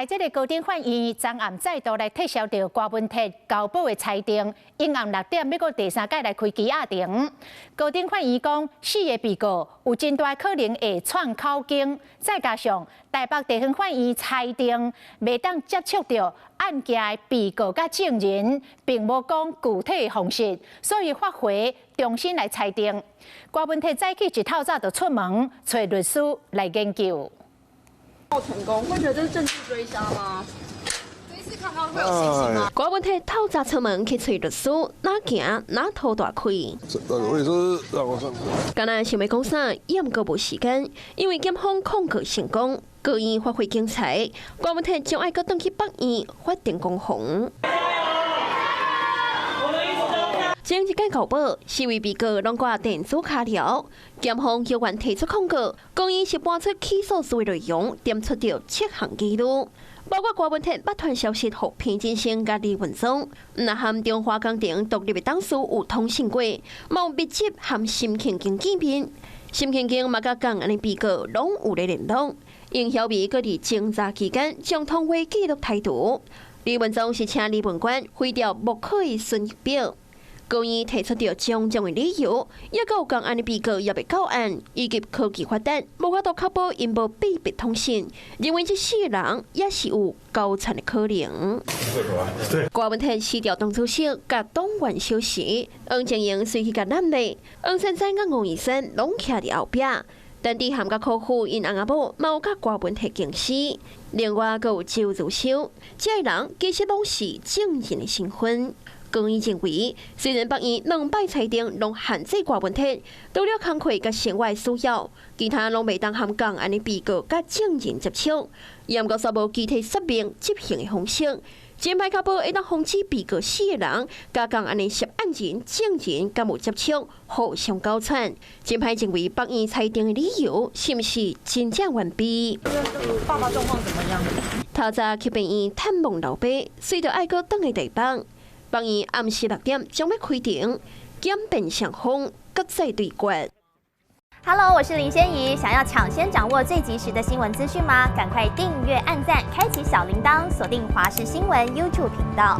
來這个高等法院昨暗再度來撤銷著郭文鐵交保的裁定，𪜶暗6點欲閣第三擺來開羈押庭。高等法院講，四个被告有真大可能會串口供，再加上台北地方法院裁定袂當接觸著案件的被告佮證人，並無講具體的方式，所以發回重新來裁定。郭文鐵早起一透早就出門揣律師來研究。成功，會覺得這是政治追殺嗎？這一次看到會有信心嗎？郭文鐵透早出門去揣律師，哪行哪吐大氣。我也是讓我上。敢若想欲講啥，猶閣無時間，因為檢方控告成功，高院發揮精彩，郭文鐵將愛閣轉去北院法定攻防。前一屆交保，四位被告攏掛電子跤鐐，檢方猶原提出控告，講𪜶是搬出起訴書的內容，點出著七項紀錄，包括郭文鐵捌傳消息予彭金生佮李文宗，毋但和中華工程獨立的董事有通訊過，嘛有密集和沈慶京見面，沈慶京嘛佮仝案的被告攏有咧聯絡，應曉薇閣佇偵查期間將通話記錄台獨，李文宗是請李文官毀掉木可的損益表。高院提出著種種的理由，猶閣有仝案的被告猶未到案，以及科技發達，無法度確保𪜶無秘密通訊，認為這四个人也是有交纏的可能。郭文鐵辭掉黨主席，佮黨員小時，黃靜瑩隨去共攬禮，黃珊珊佮吳怡萱攏徛佇後壁，陳智菡佮柯富𪜶翁仔某嘛有佮郭文鐵共死，另外閣有周如修，這个人其實攏是證人的身份。高院認為，雖然北院兩擺裁定攏限制郭文鐵，除了工課佮生活需要，其他攏袂當和仝案的被告佮證人接觸，猶閣煞無具體說明執行的方式。真歹確保會當防止被告四个人佮仝案的涉案人、證人敢有接觸，互相勾串。真歹認為北院裁定的理由是毋是真正完備？爸爸狀況怎麼樣？透早去病院探望老爸，隨著愛閣轉去台北。北院暗時6點將欲開庭，檢辯雙方閣再對決。 Hello，我是林仙怡。想要搶先掌握最及時的新聞資訊嗎？趕快訂閱、按讚、開啟小鈴鐺，鎖定華視新聞 YouTube 頻道。